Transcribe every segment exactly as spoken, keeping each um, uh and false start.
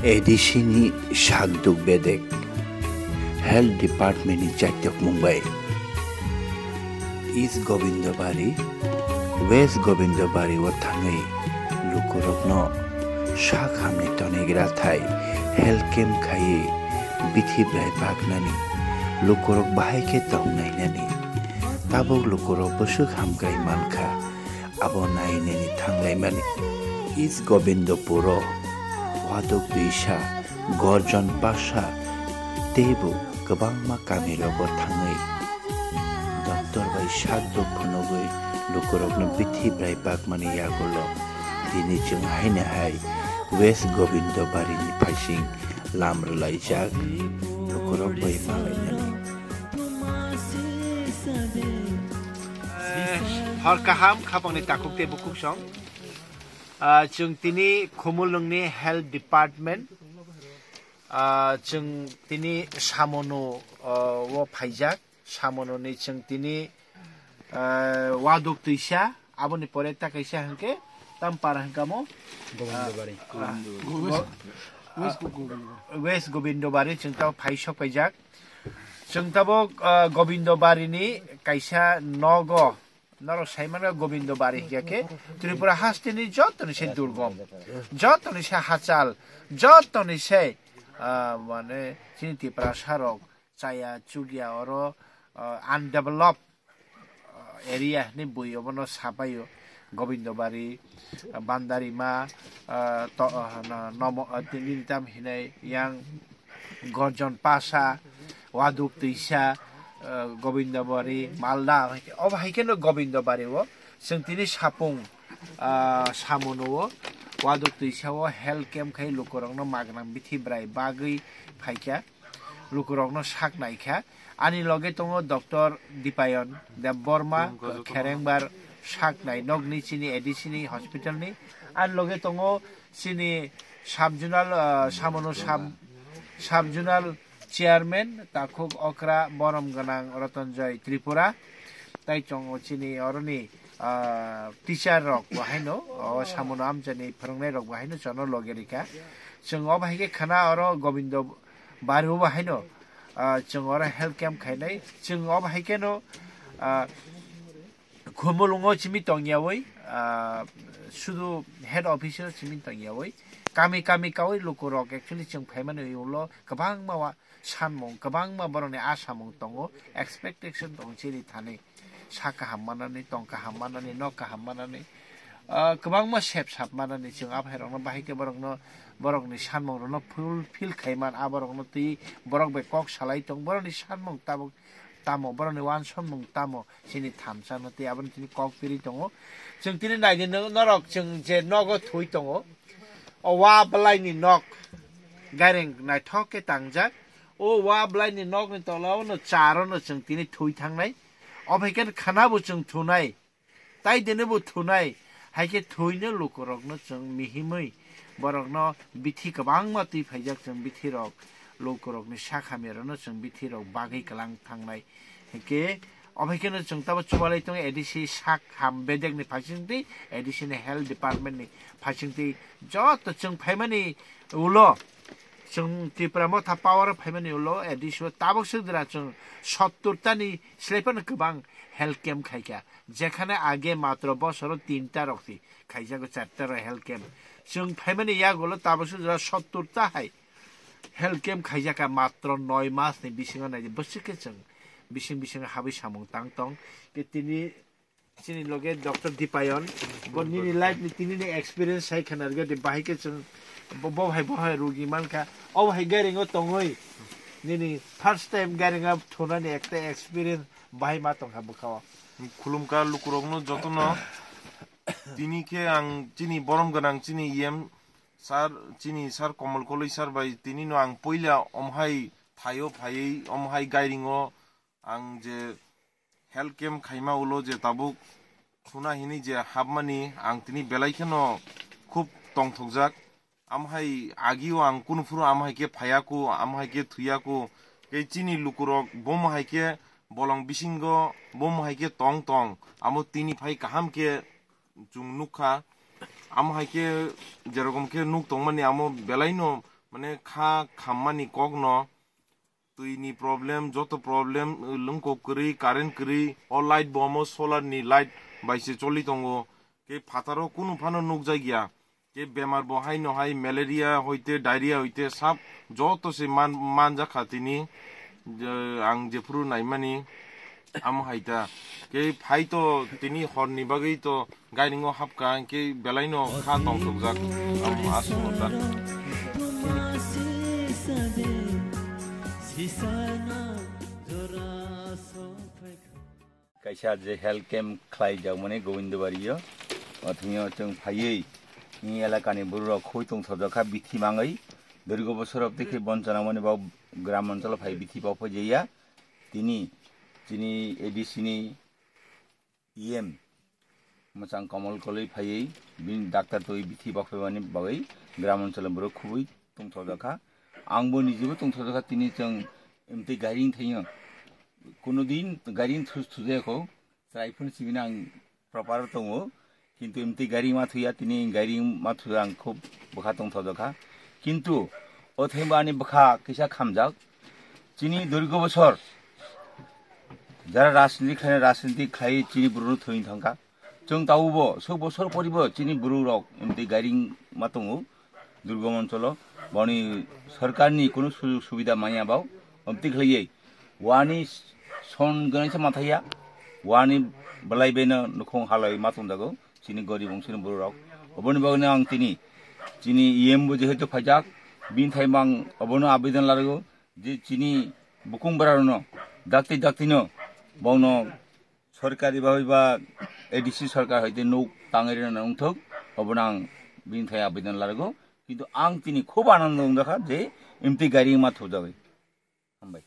A D C ni sakduk bedek, Health Department ni chaityokmung bai East Gobindabari, West Gobindabari o thangwi lukurokno sak hamni tonigra thai health camp khaiwi bithi brai baknani, lukurok bahai khe tongnainani, tabuk lukurok bwswk hamkrai mankha. Abo nainani thanglaimani. East Gobindapuro Waduk Twisa, Gorjon Pasa teibo kwbangma kamirogo thangwi doctor bai sakduk phunugwi lukurokno bithi brai bakmani yagulo tini chwng haino hai West Gobindabarini phaising lam rwlaijak lukurok bai malainani. Eh, hor kaham, khapangni takhuk tei bukhuk song. Ah, chwng tini Khumulwngni Health Department, ah, chwng tini Samono, ah, o phaijak. Samononi chwng tini, ah, Waduk Twisa, aboni pore ta kaisa hwnkhe Tampara hwnkamo, Gobindabari. Ah, Go-, West Gobindabari. West Gobindabari chwng tamo phai sok paijak. Chwng tabuk, ah, Gobindo Barini kaisa nogo, norok sai mano Gobindo Bari hiya khe Tripura hasteni jotoni se durgom, jotoni se hachal, jotoni se, ah, mane chini Tiprasa rok chaya chugya oro, ah, undeveloped area ni bui obono sapaio. Gobindobari, Bandarima, ah, to-, ah, no-, nomo, ah, tini tam hinai yang Gorjon Pasa, Waduk Twisa, ah, Gobindobari, Malda, obo hai kheno Gobindobari o chwng tini sapung, ah, samuno o Waduk Twisa o health camp khai lukurokno magnang bithi brai bagwi phaikha. Lukurokno sak naikha. Ani loge tongo Doctor Dipayon Debbarma, Kherengbar sak nai nokni chini A D C ni hospital ni. Ani loge tongo chini sub zonal, ah, samono sub, sub zonal chairman takhuk okra borom gwnang Rotonjoy Tripura. Tai tongo chini oroni, ah, teacher rok bo haino, o samono amchani phwrwngnai rok bo haino chono loge rikha. Chwng obo hai khe khana oro Gobindo Bari o bo haino, ah, chwng oro health camp khainai. Chwng obo hai kheno, ah, Khumulwngo simi tongyawi, ah, sudu head office o simi tongyawi. Kami kami kawi lukurok actually chwng phaimani ulo kwbangma wa-, sanmung, kwbangma borokni asamung tongo, expectation tongo chini thani. Sa kaham manani, tong kaham manani, nok kaham manani, ah, kwbangma sep sap manani chwng aphai rokno bahai khe borokno, borokni sanmung rokno fulfill khai man, aborokno twi borok bai kok salai tong, borokni sanmung tabuk tamo, borokni wansonmung tamo, chini thamsa no twi abono tini kok piri tongo. Chwng tini nai di no-, norok chwng je nogo thwi tongo, o wa bwlai ni nok, gairing naithok khe tangjak, o wa bwlai ni nok ni tola o no charo no chwng tini thwi thangnai. Obo hai khe khana bo chwng thunai, tai dene bo thunai, hai khe thwino lukurokno chwng mihimwi borokno bithi kwbangma twi phaijak chwng bithi rok, lukurokni sak hamya rokno chwng bithi rok bagwi kwlang thangnai. Hai khe obo hai kheno chwng tabo chubalai tongo A D C sak ham bedek ni phaising twi, A D C ni health department ni phaising twi joto chwng phaimani ulo, chwng Tipra Motha power o phaimani ulo A D C o tabuk swk dwra chwng sottur ta ni slai phano kwbang health camp khaikha, jekhane age matro bosoro tinta rok si khaijago, charta rok health camp. Chwng phaimani yagulo tabuk swk dwra sottur ta hai health camp khaijakha matro noi mas ni bisingo, nai di bwswk khe chwng bising bising habwi samung tang tong. Ke tini chini loge Doctor Dipayon, bo nini life ni tini ni experience sai khana rwgwi de, bahai khe chwng bo, bo hai, bo hai rugi mankha, obo hai gairing o tongwi nini first time gairing o thunani ekta experience bahai ma tongkha bwkha o. Khulumkha lukurokno jotono, tini khe ang chini borom gwnang chini E M sir, chini sir Komol Koloi sir bai tini no ang puila omhai thaio phaiwi omhai gairing o ang je health camp khaima ulo je tabuk thuna hini je hapmani ang tini belai kheno khub tongthokjak. Amhai agio ang kunu phuru amhai khe phaiyaku, amhai khe thuiyaku. Tei chini lukurok bomo hai khe bolong bisingo bomo hai khe tong tong. Amo tini phai kaham khe chwng nukha. Amo hai khe jerokom khe nuk tongmani amo belaino mane kha khammani kokno, twini problem, joto problem, lungkok kwrwi, current kwrwi, o light bo omo solar ni light bai se choli tongo. Ke phataro kunu phano nukjakya. Ke bemar bo haino hai malaria hoite, diarrhea hoite sab joto se man-, manjakha tini. Je ang jephuru naimani amo hai ta. Ke phai to tini horni bagwi to gairingo hapka, ke belaino kha tongthokjak. Amo aswk ta. Kaisa je health camp khlai jak mani Gobindobari o, o thwngyo chwng phaiwi ni elakani borok rok khoi tongthokjak kha bithi mangwi. Dirgo bosor rok tei khe bon chana mani bo gram oncholo phai bithi bo phai jaya. Tini chini A D C ni E M mwchang Kamal Koloi phaiwi bini doctor twi bithi bo phai mani bagwi gram oncholo borok khubui tongthokjak kha. Ang bo nijibo tongthokjak kha, tini chwng emtwi gairing thangyo. Kuno din gairing thus thujaya kho. Chwrai phano sibini ang proper tongo, kintu emtwi gairing ma thuya, tini gairing ma thuya ang khub bwkha tongthokjak kha. Kintu o thengba ani bwkha kisa khamjak. Chini dirgo bosor jara rajniti khlai, rajniti khlai chini borok thwi thangkha. Chwng tabukbo sok bosor poribo chini borok rok emtwi gairing ma tongo. Durgam oncholo boni sorkarni kunu sujog subida manya bao, omtwi khlaiwi wani son gwnangsa mathaya, wani belai beno nukhung halai ma tongjago chini gorib ongsini borok. Oboni bagwino ang tini chini E M bo jehetu phaijak, bini thai mang obono abidon larago je chini bukung bwrarokno dakti daktino bono sorkari ba hoi ba A D C sorkar hoite nuk tangwi rwna wngthok, obono ang bini thai abidon larago. Kintu ang tini khub anando wngjakha je emtwi gairing ma thujagwi. Hambai.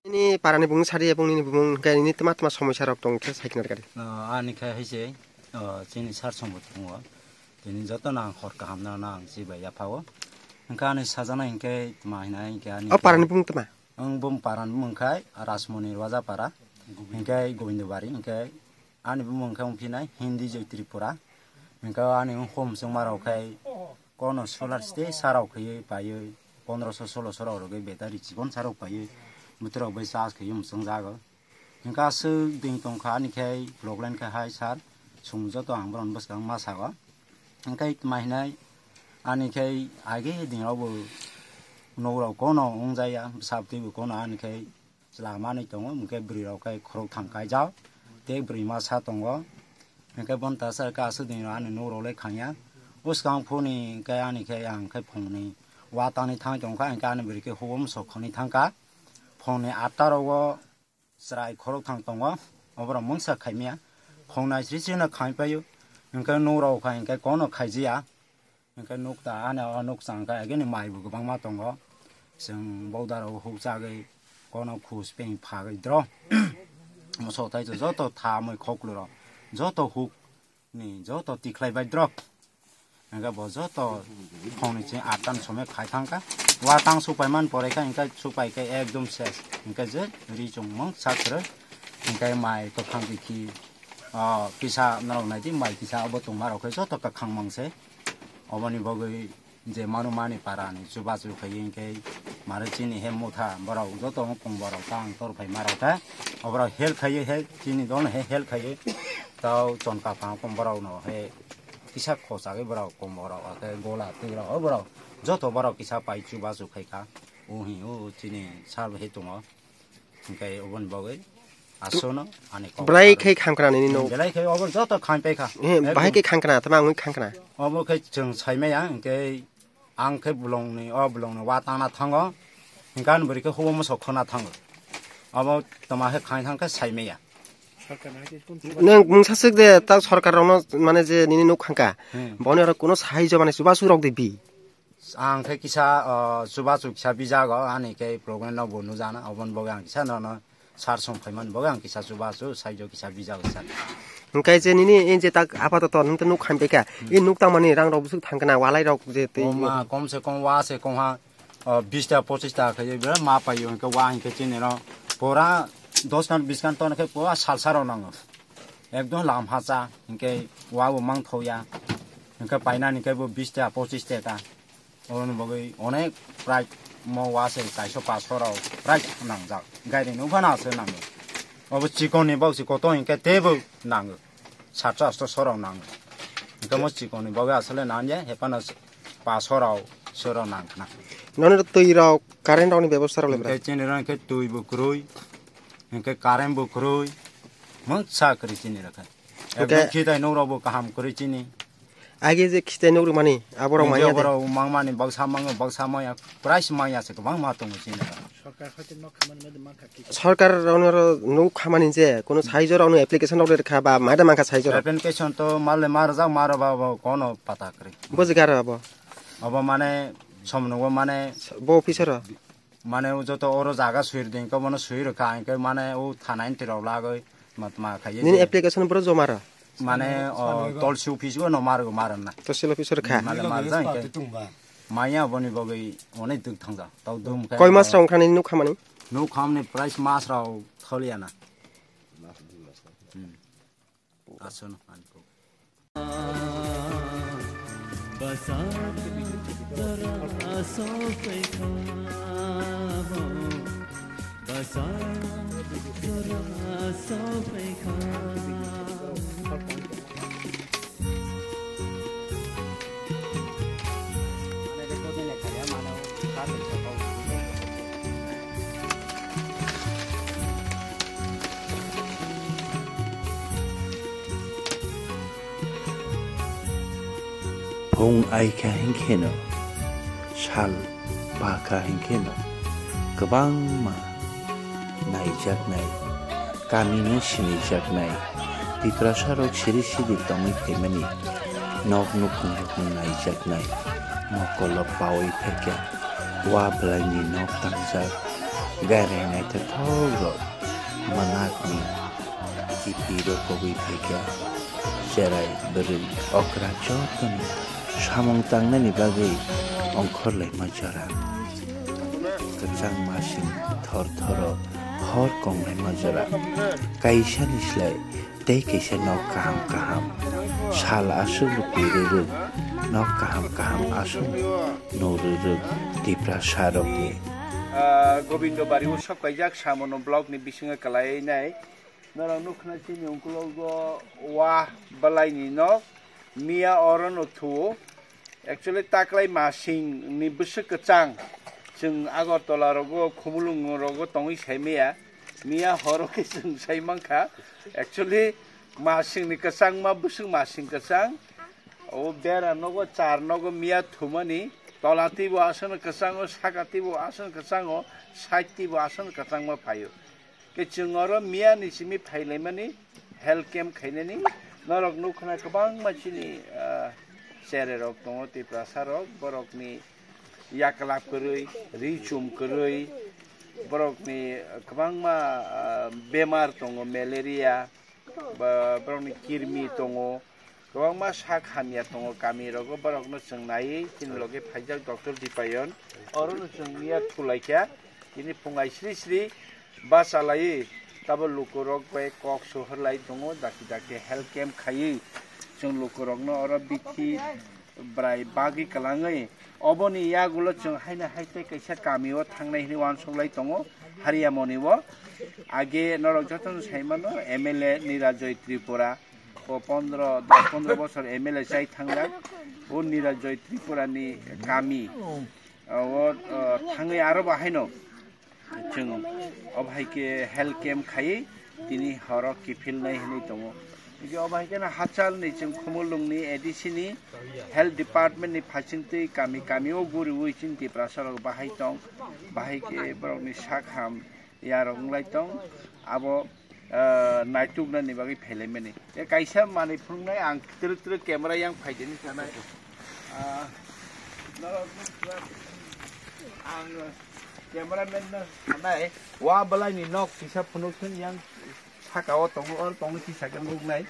Nini parani bumung sari, ebong nini bumung hwnkhe nini tma tma somosa rok tong khe sai khna rwkha di. Ah, ani khe hai se, ah, chini sar sombo tongo. Tini joto no ang hor kaham no, no ang chibai yaphao. Hwnkhe ani sajana hinkhe tma hinai hinkhe ani O parani bumung tma? Ang bum parani bumung khai Rajmoni Rwajapara. Hinkhe Gobindobari hinkhe ani bumung khai wngphinai Hindi Joy Tripura. Hinkhe ani hom chwngma rok khai kono solar site sarok khai paiwi pondroso soloso rok rwgwi battery chikon sarok paiwi bwtwrok bai charge khai mwchwng jago. Hinkhe aswk ding tongkha ani khai vlog line khai hai sar sum joto ang borok bwskang ma sago. Hinkhe tma hinai ani khai age ding rok bo nok rok kono wngjaya bwsa bwtwi bo kono ani khai chwla manwi tongo hinkhe bwrwi rok khai khorok thang kaijak tei bwrwi masa tongo. Hinkhe bon tasa khe aswk ding rok ani nok rok le khangya bwskang phone ni khai ani khai ang khai phone ni wa tangni thang tongkha hinkhe ani bwrwi khe hubo mosok khani thangkha phone ni atta rogo. Chwrai khorok thang tongo, oborok mungsa khaimya. Khongnai sri sri no khai paio. Hinkhe nuk rok khai hinkhe kono khaijiya. Hinkhe nuk ta ani o nuk chang kha agini mai bo kwbangma tongo. Chwng boda rok huk chagwi kono khus peng phagwi dro. Moso tai joto tha mui khoklu rok joto huk ni joto tikhlai bai drop. Hinkhe bo joto phongni chini atta ni somoi khai thangkha. Wa tang supai man pore kha, hinkhe supai khe ekdom ses. Hinkhe je ri chungmung sak kwrwi. Hinkhe mai kwkhang bikhi, ah, kisa norok naidi, mai kisa obo tongma rok khe joto kwkhang mang se. Oboni bagwi je manu mani para ni chubachu khai hinkhe mare chini he motha borok joto wng pung borok tang tor phai ma rok kha oborok help khai he chini dol he help khai tao chon ka phang pung borok no he kisa khochagwi borok kom borok ake gola twi rok borok joto borok kisa pai chubachu khai kha o hi o chini sar he tongo. Hinkhe oboni bagwi asono ani kok Bwlai aro khai kham khna nini no. Belai khai obo joto khaim paikha. He, Ekdom. Bahai khai kham khna, tama wngwi kham khna. Obo khai chwng saimaya, hinkhe ang khe bolongni, o bolongni wa tangna thango. Hinkhe ani bwrwi khe hubo mosok khona thango. Obo toma khe khaing thang khe saimaya. Nwng mungsa swk de, ta sorkar rokno, mane je nini nuk khangka. Hmm. Boni oro kuno sahai jomani chubachu rok de bi. Ang khe kisa, o, chubachu kisa bijago, ani khe problem no bo nujana, oboni bagwi ang kisa nono sar song phaimani bagwi ang kisa chubachu saijo kisa bijago sir. Hwnkhe je nini e je tak apatoto nwng ta nuk khaim paikha, e nuk tangmani rang rok bwswk thang kana, walai rok je tei. O ma, kom se kom wa se kom ha, o, bish ta pochish ta khe je birat ma paio, hwnkhe wa hinkhe chini no Pura dos kan bis kan ton khe pura salsa rok nango. Ekdom lam hacha, hinkhe wa bo mang thokya. Hinkhe painani khe bo bis taka, pochis taka. Oboni bagwi onek price mo wa se chaiso paso rok price nangjak. Gari no phano aswk nango. Obo chikon ni bok se koto hinkhe tebo nango. Satso asto sorok nang. Hinkhe mo chikon ni bagwi aswk le nang ya, hephano paso rok, so rok nang khna. Nono twi rok, current rok ni bebosta rok le bra? Hinkhe chini rok hinkhe twi bo kwrwi, hinkhe current bo kwrwi, mungsa kwrwi chini rok khe. Hinkhe ekdom khitai nok rok bo kaham kwrwi chini. Age je khitai nok rok mani, abo rok manya de? Abo rok mangmani baksa mango, baksa maya, price maya se kwbangma tongo chini rok. Sorkar rokno nuk khamani je, kono saijo rokno application rok le kha ba, maida mankha saijo rok? Application to male mar jak mar ba, ba kono pata kwrwi. Bo jaga ro abo? Abo mane somnogo mane bo officer ro? Mane o joto oro jaga suir den ko bono suir kha, hinkhe mane o thana entry rok lagoi matma khaye. Nini je application bro joma ro? Mane o tolsi office go no mar go mar na. Tolsi office ro kha? Male mar jak hinkhe. Maya boni bagwi onek duk thangja. Tau dum khe. Koi mas rok wngkha nini nuk khamani? Nuk khamani price mas rok tholiya na. Hmm. Asono anko. Phung ai kha hinkhe no, sal pa kha hinkhe no, kwbangma naijaknai, kami no sinijaknai, Tiprasa rok siri sidi tongwi phaimani, nok nukhung rok no naijaknai, mokolo pawi phaikha, wa bwlaini nok tangjak, gairai naithothok rok, manakni kiphilwi rokogwi phaikha, cherai bwrwi okra jotono samung tangnani bagwi ongkhorlaima jora. Kwchang masing thor thoro hor konglaima jora. Kaisani slai tei kaisa nok kaham kaham. Sal aswk rwpui rwrwk nok kaham kaham aswk no rwrwk Tiprasa rokni. Ah, Gobindo Bari o sok kaijak Samono block ni bisingo kwlai nai. Norok nukha chini ungkulogo wa bwlaini nok miya oro no thuo. Actually taklai masing ni bwswk kwchang. Chwng Agartala rogo, Khumulwng rogo tongwi saimaya. Miya horo khe chwng sai mankha. Actually masing ni kwchangma bwswk masing kwchang. O bera nogo char nogo miya thumani. Tola twibo aswk no kwchango, saka twibo aswk no kwchango, side twibo aswk no kwchangma phaio. Khe chwng oro miya ni simi phailaimani health camp khainani norok nukha kwbangma chini, ah, chere rok tongo, Tiprasa rok, borokni yaklap kwrwi, ri chum kwrwi, borokni kwbangma, ah, bemar tongo, malaria, ba borokni kirmi tongo, kwbangma sak hamya tongo kami rogo, borokno chwng naiwi chini loge phaijak Doctor Dipayon. Orono chwng miya thulaikha, tini phungai sri sri bachalaiwi tabo lukurok bai kok sohorlai tongo, dakti dakti health camp khaiwi chwng lukurokno oro bithi bwrai bagwi kwlangwi oboni yagulo chwng haino hai tei kaisa kamio thangnai hwnwi uansuklai tongo, Hariamoni o. Age norok jotono saimano M L A Nirajoy Tripura, o pondro, dos pondro bosor M L A chai thangjak, o Nirajoy Tripura ni kami, o, o, thangwi aro bo haino. Chwng obo hai khe health camp khaiwi tini horo kiphilnai hwnwi tongo. Hwnkhe obo hai kheno hachal ni chwng Khumulwng ni A D C ni health department ni phaisingtwi kami kami o guriwi chini Tiprasa rok bahai tong, bahai khe borok ni sak ham yarok wng lai tong. Abo ah, naituknani bagwi phailaimani. Tei kaisa manwi phunuknai ang twrwk twrwk camera yang phaidini sanai. Ah, norok nukha, ang cameraman no sanai, wa bwlaini nok kisa phunukthwng yang saka o tongo, oro tongo kisa khe nuknai.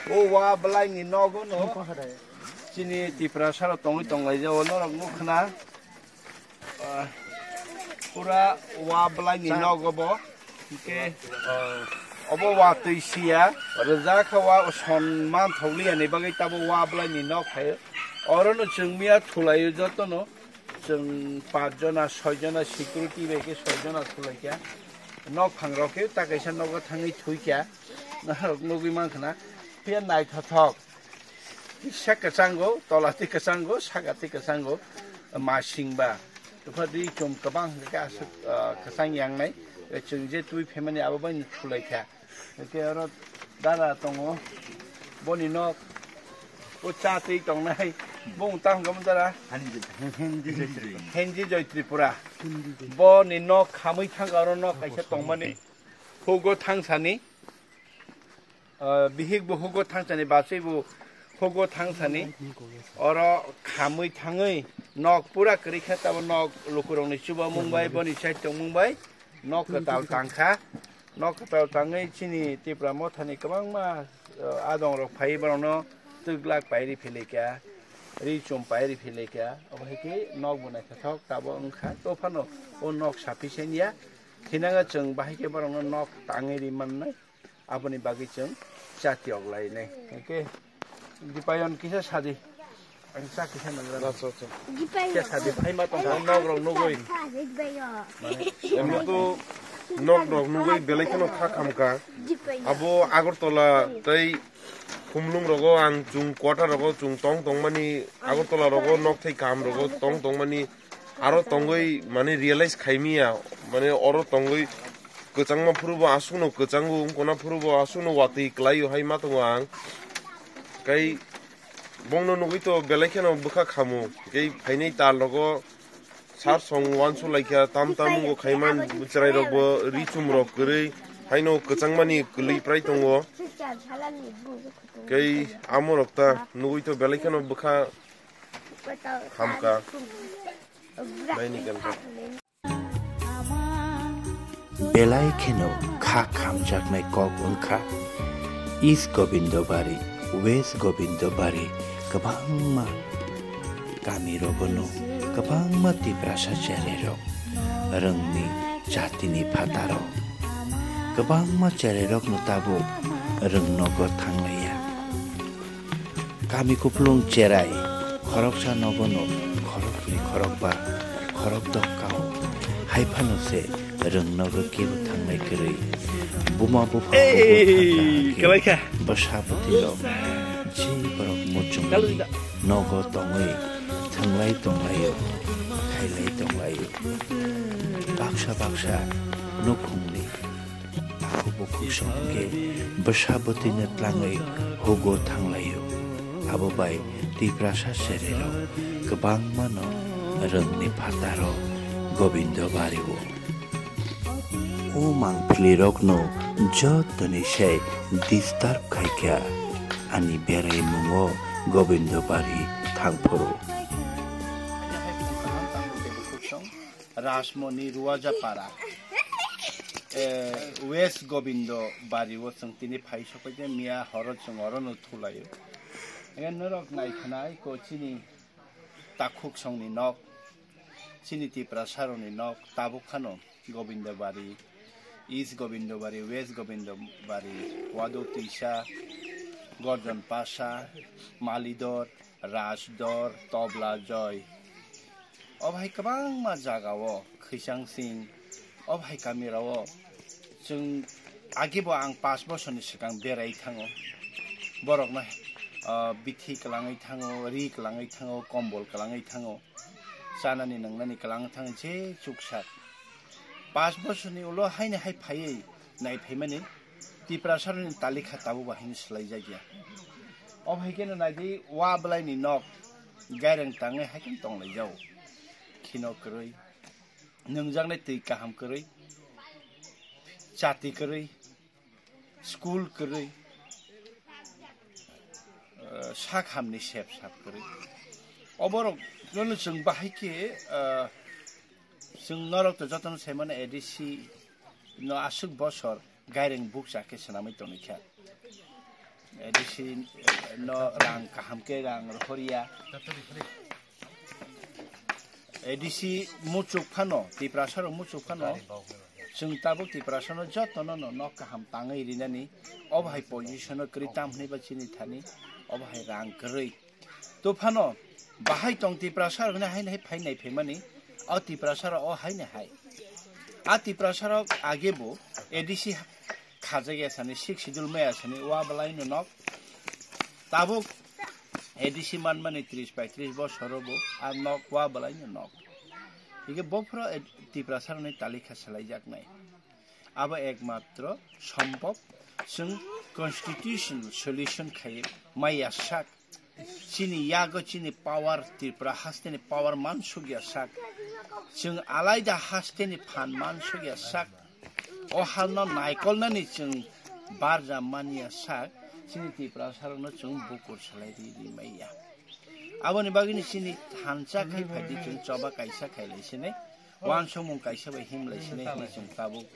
O wa bwlaini nogo no chini Tiprasa rok tongwi tonglaijao, norok nukhna. Pura wa bwlaini nok obo. Hwnkhe, obo watwi siya, rwjak kha wa son man thokliya ni bagwi tabo wa bwlaini nok phaio. Orono chwng miya thulaio jotono, chwng pach jona, soi jona security bai khe soi jona thulaikha. Nok phangrok khe ta kaisa nogo thangwi thuikha. Norok nugwi mankha na, phiya naithothok. Kisa kwchango, tola twi kwchango, saka twi kwchango, masing ba. Tokha dui chum kwbang hwnkhe aswk, ah, kwchang yangnai. Chwng je twi phaimani abo bai thulai kha. Hwnkhe oro dara tongo, boni nok, o cha twi tongnai. Bong tang kamo dara? Henji Joy Tripura. Boni nok khamwi thangkha, oro nok kaisa tongmani. Hugo thangsani. Ah, bihik bo hugo thangsani, bachwi bo hugo thangsani. Oro khamwi thangwi nok pura kwrwi kha, tabo nok lukurokni chubamung bai, boni side tongmung bai nok kwtal tangkha. Nok kwtal tangwi chini Tipra mothani kwbangma, ah, adongrok phaiwi borokno twklak pairi philaikha, ri chum pairi philaikha. Obo hai khe nok bo naithothok tabo wngkha. To phano o nok sufficient ya. Hinanga chwng bahai khe borokno nok tangwi ri mannai. Aboni bagwi chwng cha tiyok lainai. Hwnkhe Dipayon kisa sadi. Ang cha kisa nang rw. Acha, acha. Kisa sadi, phaima tong phai nok rok nugwi. Emno to nok rok nugwi belai kheno kha khamkha. Abo Agartala tei Khumlung rogo ang chwng quarter rogo chwng tong tongmani, Agartala rogo nok thai kaham rogo tong tongmani. Aro tongwi mane realize khaimiya, mane oro tongwi kwchangma phuru bo aswkno kwchango, wngkona phuru bo aswkno watwi kwlaio hai ma tongo ang. Kai bongno nugwi to belai kheno bwkha khamu, kai phainai tal rogo sar song uansuk laikha, tam tam wngkha khaiman chwrai rok bo ri chum rok kwrwi haino kwchangmani kwlwi prai tongo. Kai amo rok ta nugwi to belai kheno bwkha khamkha. Naini ganta. Belai kheno kha khamjaknai kok wngkha East Gobindobari, West Gobindobari, kwbangma kami rogono kwbangma Tiprasa chererok, rwngni jatini phataro kwbangma chererokno tabuk rwng nogo thanglaiya. Kami kupulung cherai, khoroksa nogono khoroknwi khorokba, khorokdok kao. Hai phano se rwng nogo kebo thangnai kwrwi. Buma bupha Ei, kwboi kha. Bwsa bwtwi rok je borok muchungni nogo tongwi thwnglai tonglaio, khailai tonglaio. Baksa baksa nukhungni Takhuk bukhuk song khe bwsa bwtwino tlangwi hugo thanglaio. Abo bai Tiprasa chererok kwbangmano rwngni phataro Gobindo bario. O mangpilirokno jotoni se disturb khaikha ani beraimungo Gobindo bari thangphuru. Rajmoni Ruajapara, eh, West Gobindo bari o chwng tini phai sokphaikhe miya horo chwng orono thulaio. Ega norok naikhwnai ko chini takhuk songni nok, chini Tiprasarokni nok, tabuk khano Gobindo bari, East Gobindo bari, West Gobindo bari, Wado Tisa, Gorjon Pasa, Malidor, Rajdor, Tobla Joy. Obo hai kwbangma jagao khwichang sing, obo hai kamirao chwng agibo ang pash bosorni swkang berai thango. Borokno, ah, bithi kwlangwi thango, ri kwlangwi thango, kombol kwlangwi thango, chanani nwngnani kwlangwi thango je chuksak. Pash bosorni ulo haini hai phaiwi naiphaimani Tiprasarokni talikha tabukbo haino swlaijakya. Obo hai kheno naidi, wa bwlaini nok gaireng tangwi hai kheno tonglaijao. Khino kwrwi, nwngjaknai twi kaham kwrwi, chati kwrwi, school kwrwi, eh, sak hamni sep sap kwrwi. Oborok nono chwng bahai khe, eh, Chwng norok to jotono sai mano A D C no aswk bosor gaireng bukcha khe swnamwi tongwi kha. A D C no rang kaham khe rang rohorya. A D C muchuk phano, Tiprasa rok muchuk phano, chwng tabuk Tiprasa no joto no no nok kaham tangwi rinani, obo hai position o kwrwi tam hwnwi ba chini thani, obo hai rang kwrwi. To phano bahai tong Tiprasa rok hwnwi hai hai phai nai phaimani, o Tiprasa rok o hai nai hai. A Tiprasa rok age bo A D C khajak ya sani, sixth schedule maya sani, wa belai no nok. Tabuk A D C manmani tris paitris bosor bo a nok wa belai no nok. Hige bophro Tiprasa rokni talikha salaijaknai. Abo ekmatro sombhob chwng constitutional solution khai maya sak. Chini yago chini power, Tripura hasteni power mansukya sak. Chwng alaida hasteni phan mansukya sak. O halno naikolnani chwng barja manya sak. Chini Tiprasa rokno chwng bukur salai ri ri maya. Aboni bagwino chini thansa khai phaidi chwng choba kaisa khailai sini. Wansukmung kaisa bai himlai sini hinwi chwng tabuk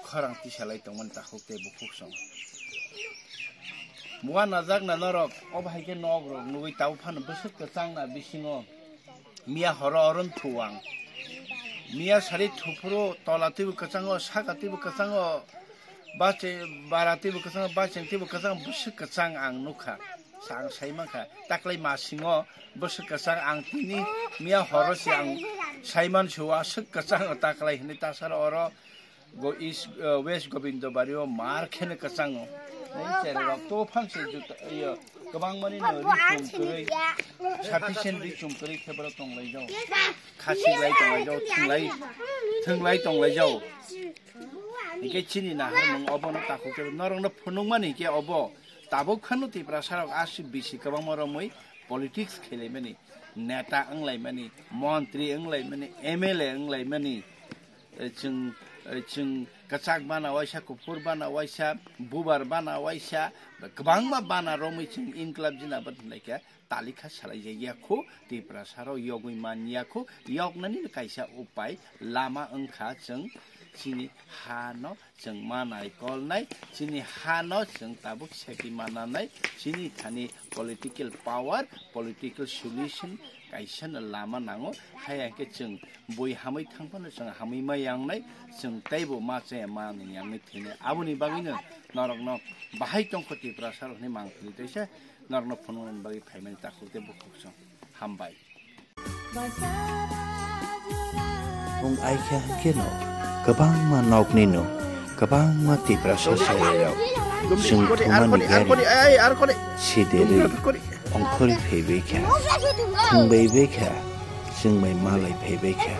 khorang tisalai tongmani takhuk tei bukhuk song. Mua najakna norok, obo hai khe nok rok nugwi tabuk phano bwswk kwchangna bisingo miya horo oron thuwang. Miya sari thuphuru tola twibo kwchango, saka twibo kwchango, bache-, bara twibo kwchango, bacheng twibo kwchango, bwswk kwchang ang nukha. Sa ang sai mankha, taklai masingo bwswk kwchang ang tini miya horo se ang saiman se o aswk kwchang taklai hinwi tasaro oro go East, eh, West Gobindo Bario mar kheno kwchango. Nai chererok to phan se juta, iyo, kwbangmani no ri chum kwrwi, sufficient ri chum kwrwi khe borok tonglaijao. Khasi lai tonglaijao, thwnglai, thwnglai tonglaijao. Hingke chini naharmung obono takhuk khe norokno phunukmani hingke obo tabuk phano Tiprasa rok aswk bisi kwbangma romwi politics khelaimani, neta wnglaimani, montri wnglaimani, M L A wnglaimani, eh, chwng, eh, chwng kwchak bana waisa, kuphur bana waisa, bubar bana waisa, kwbangma bana romwi chwng inklab jinabad hinlaikha. Talikha salai jaya kho, Tiprasa rok yogwi man ya kho, yoknani kaisa upai lama wngkha chwng chini ha no chwng ma naikolnai, chini ha no chwng tabuk seki mananai, chini thani political power, political solution kaisa no lama nango, hai hwnkhe chwng bui hamwi thang phano chwng hamwi ma yangnai, chwng teibo ma chaya ma yangnai thwinai. Aboni bagwino norokno bahai tongkho Tiprasa rokni mangpili teisa. Norokno phunuknani bagwi phaimani takhuk tei bukhuk song. Hambai. Wng aikha hwnkhe no kwbangma nokni no kwbangma Tiprasa cherairok chwng thumani gari siderwi ongkhorwi phaibaikha, thwngbaikha, chwng bai malai phaibaikha,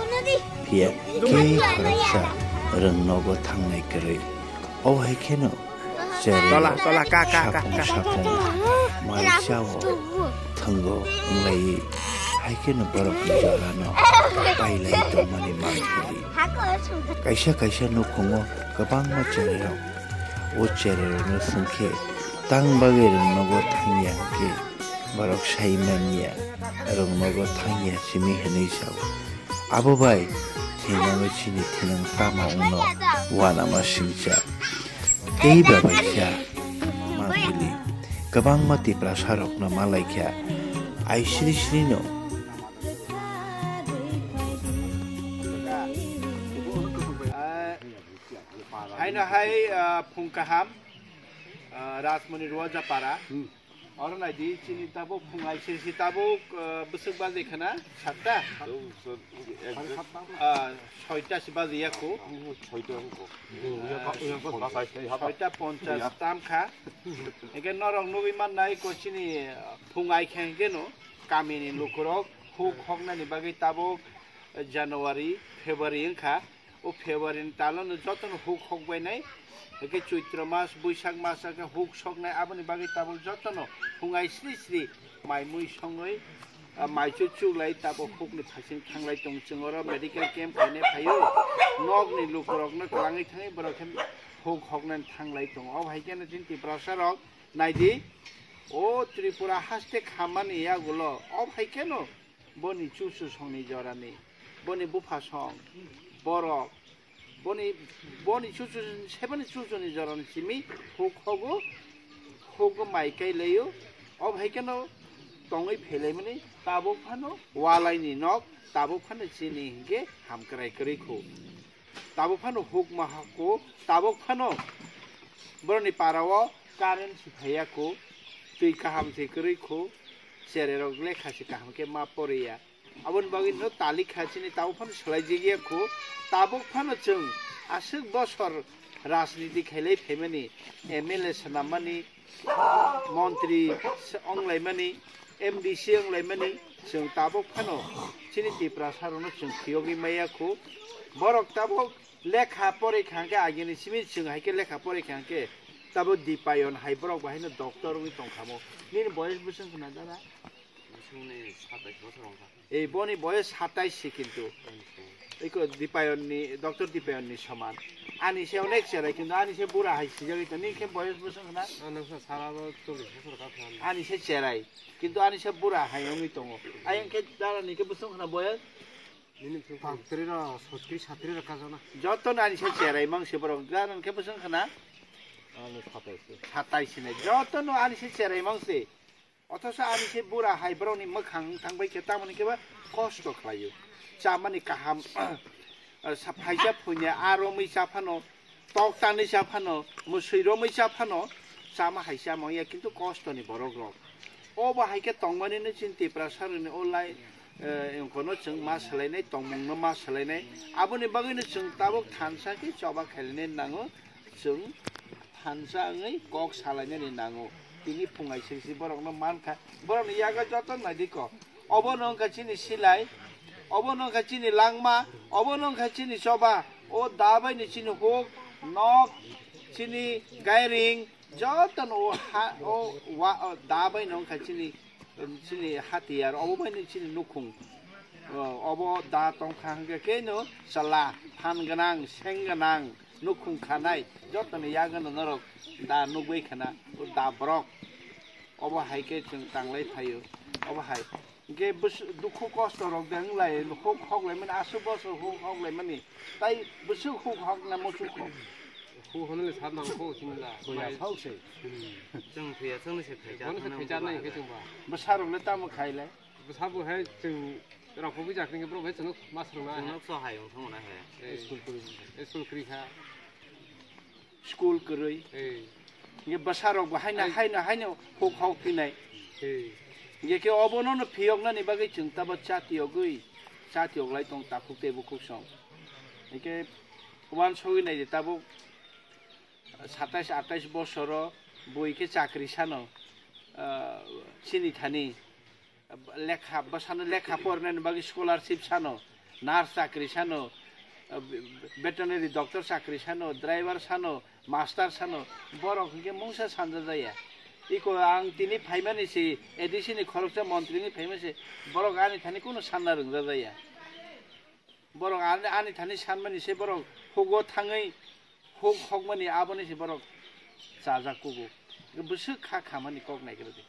phiya khe khoroksa rwng nogo thangnai kwrwi. O hai kheno chererok tola, tola, ka, ka, ka, sapung ka. Sapung mai chao thwngo wnglai hai kheno borokni jorano pailai tongmani manphili. Kaisa kaisa nukhungo kwbangma chererok o chererokno swngkhe tang bagwi rwng nogo thangya hwnkhe borok sai manya rwng nogo thangya simi hwnwi sao. Abo bai thinangwi chini thinang tama wngno uanama singcha. Tei babaisa mangpili kwbangma Tiprasa rokno malaikha. Ai sri sri no. Haino hai, ah, phung kaham, ah, Rajmoni Ruajapara. Oro naidi, chini tabuk phung aisirsi tabuk, ah, bwswk baje khana, satta? Ah, soita si baje yakho. Soita ponchas tam kha. Hingke norok nugwi mannai ko chini, ah, phung ai khe hingke no kamini lukurok huk hoknani bagwi tabuk January, February wngkha. O February ni talo no joto no huk hok bainai. Hake Choitro mas, Boisak mas hake huk soknai, aboni bagwi tabuk joto no phung ai sri sri mai mui songwi, ah, mai chu chuklai tabuk huk ni phaising thanglai tong. Chwng oro medical camp khainai phaio. Nok ni lukurok no twlangwi thangwi borok khe huk hoknani thanglai tongo. O hai khe no chini Tiprasa rok naidi. O Tripura haste khammani yagulo. O hai khe no. Boni chuchu songni jorani, boni bupha song, borok, boni, boni chuchu, sebani chuchuni jorani simi huk hogo, hugo mai kai laio. Ob hai kheno tongwi phelaimani, tabuk phano walaini nok, tabuk phano chini hinkhe hamkrai kwrwi kho. Tabuk phano hukma ha kho, tabuk phano boroni parao current si phaiya kho, twi kaham twi kwrwi kho, chererok lekha se kaham khe ma poriya. Aboni bagwi no tali kha chini tabuk phano swlai jigya kho, tabuk phano chwng aswk bosor rajniti khailai phaimani, M L A swnammani, montri s-, onglaimani, M D C onglaimani, chwng tabuk phano chini Tiprasa rokno chwng phiyogwi maya kho. Borok tabuk lekha pori kha hwnkhe agini simi chwng hai khe lekha pori kha hwnkhe tabuk Dipayon hai borok bahaino doctor wngwi tongkhamo. Nini boyes bwswng khna dara? Bwswngni satais bosor wngkha. Ei boni boyes satais se kintu. Iko Dipayonni, doctor Dipayonni soman. Ani se onek cherai, kintu ani se bura hai sijagwi tong. Nini khe boyes bwswng khna? Ano sa sara bo chollish bosor ka kha. Ani se cherai, kintu ani se bura hai wngwi tongo. Ayang khe dara ni khe bwswng khna boyes? Nini bwswng khna? Paktri ro, sotri satri ro ka jana. Joto no ani se cherai mang se borok. Dara ni khe bwswng khna? Ano satais se. Satais se ne. Joto no ani se cherai mang se. Othoso ani se bura hai borokni mwkhang thangbai khe tamoni khe ba kosto khlaio. Chamani kaham, sa phaisa phunya a romwi cha phano, tok tanwi cha phano, mwswi romwi cha phano, chama hai cha mangya, kintu kostoni borok rok. Obo hai khe tongmani no chini Tiprasa rokni o lai, eh, wngkhono chwng ma swlainai, tongmung no ma swlainai. Aboni bagwi no chwng tabuk thansa khe choba khailani nango, chwng thansa wngwi kok salainani nango. Tini phungai sirsi borokno mankha. Borokni yago joto naidi ko. Obono wngkha chini silai, obono wngkha chini langma, obono wngkha chini choba. O da bai ni chini huk, nok, chini gairing, joto no o ha, o wa, o da bai no wngkha chini chini hatiyar, obo bai ni chini nukhung. O, obo da tongkha hwnkhe khe no chwla, phan gwnang, seng gwnang, nukhung khanai, jotoni yago no norok da nugwi khana, o da borok. Obo hai khe chwng tanglai phaio, obo hai. Hwnkhe bwsw-, dukhu kosto rok de wnglai, huk hok lai mani, aswk bosor huk hok lai mani, tai bwswk huk hok na muchuk hok? Huk hwnwi le sat nang kho chini la. Soya phau se. Hmm. Chwng thwiya chwngno se khaijak. Bono se khaijak nai hwnkhe chwngba. Bwsarok le tamo khai le? Bwsa bo hai chwng rok phubi jak hwnkhe borok hai chwngno ma swrwng na. Chwngno so hai wng thangma na hai. Eh, school kwrwi. Eh, school kwrwi kha. School kwrwi. Eh. Hwnkhe bwsarok bo haino, ai, haino, haino huk hok phinai. Eh. Hwnkhe khe obono no phiyoknani bagwi chwng tabo chatiyogwi, chatiyok lai tong takhuk tei bukhuk song. Hwnkhe uansugwi nai di tabuk satais atais bosoro bui khe chakri sano, ah, chini thani lekha, bwsano lekha porinani bagwi scholarship sano, nurse chakri sano, ah, veterinary doctor chakri sano, driver sano, master sano, borok hwnkhe mungsa sanja jaya. Iko ang tini phaimani se, A D C ni khoroksa montri wngwi phaimani se, borok ani thani kunu sanna rwngja jaya. Borok ani, ani thani sanmani se borok hugo thangwi huk hokmani aboni se borok chajak kugo. Bwswk kha khamani kok naikrodi.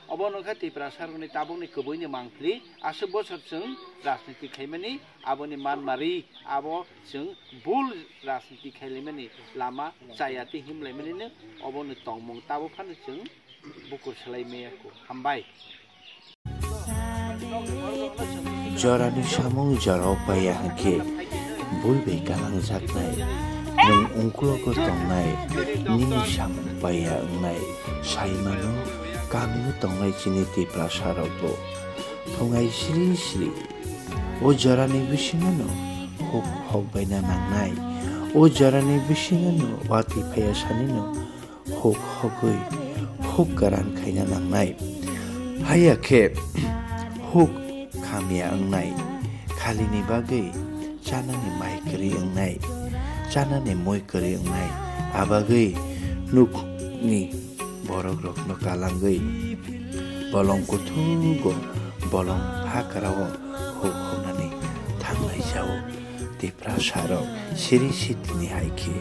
Obo nokha Tiprasa rokni tabukni kwbwini mangpili aswk bosor chwng rajniti khaimani aboni manmari abo chwng bul rajniti khailaimani lama chaya tei himlaimanino obono tongmung tabuk phano chwng bukur swlai maya kho. Hambai. Jorani samung jorao paiya hwnkhe bui bai kalangjaknai. Nwng ungklogo tongnai nini samung paiya wngnai saimano kamio tongnai chini Tiprasa rokbo. Phungai sri sri o jorani bisingano huk hok baina nangnai. O jorani bisingano watwi phaiya sanino huk hogwi huk karan khaina nangnai. Haiya khe huk khamya wngnai, khalini bagwi chanani mai kwrwi wngnai, chanani mui kwrwi wngnai, abagwi nukni borok rokno kalangwi bolong kuthugo bolong hakrao huk hoknani thanglai jao. Tiprasa rok siri sitini hai khe.